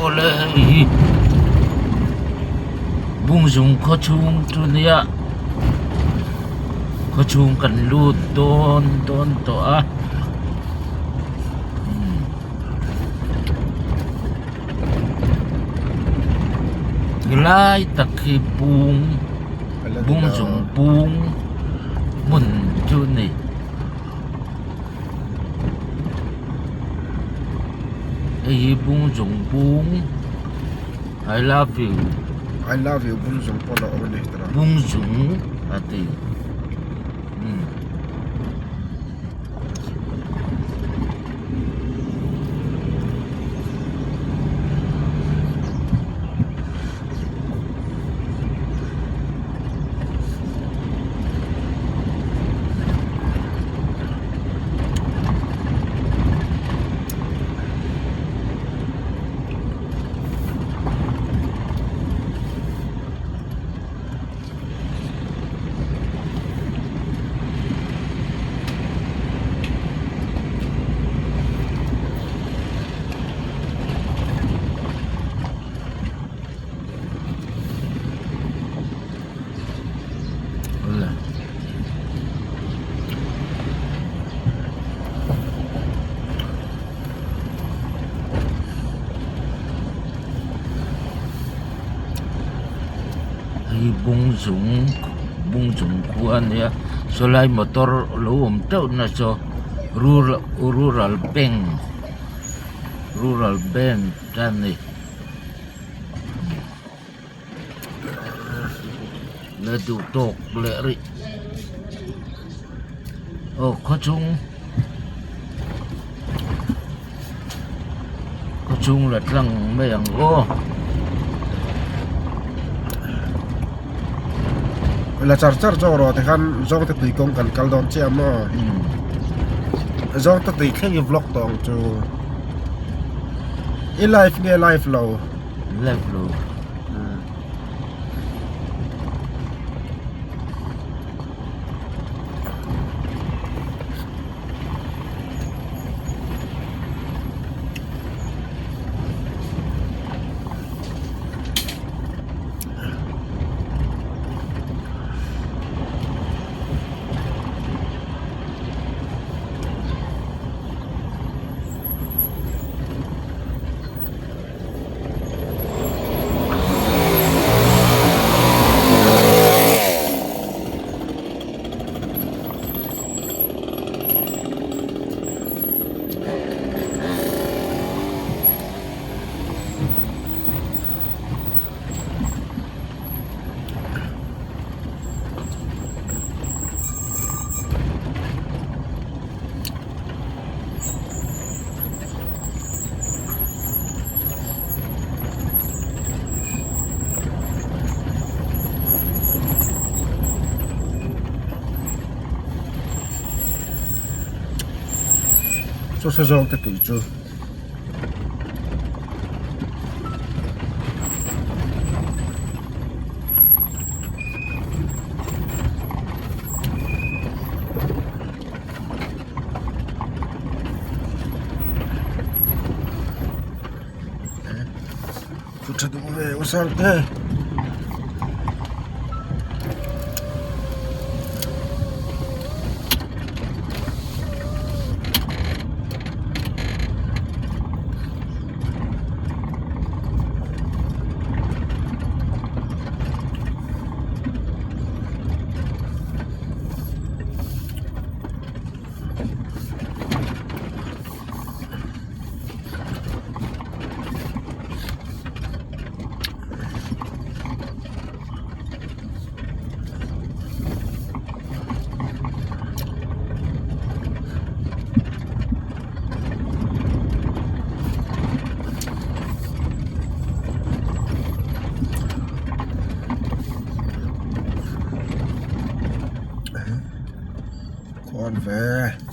Awle hei hi Bungzung khaw chhung chu nia khaw chhung kan lut dawn dawn tawh a helai tak hi bung Bungzung bung hmun chu a ni. Hei hi bungzung bung I love you I love you bungzung pawh a awm a ni bungzung a ti umm. Hei bungzung bungzung khua a nia saw lai motor lo awm teuh na saw rural rural bank rural bank te a ni. Le duh tawk leh rih aw khawchhung khawchhung la tlang mai ang aw. La char char zawk rawh tikhan zawngte tui kawng kan kal dawn chiah maw zawngte tui thleng i vlog tawh ang chu i live nge live lo. Live lo. Saw saw zawng te tui chu. Thu tha duh ve u sar te. Khawn ve.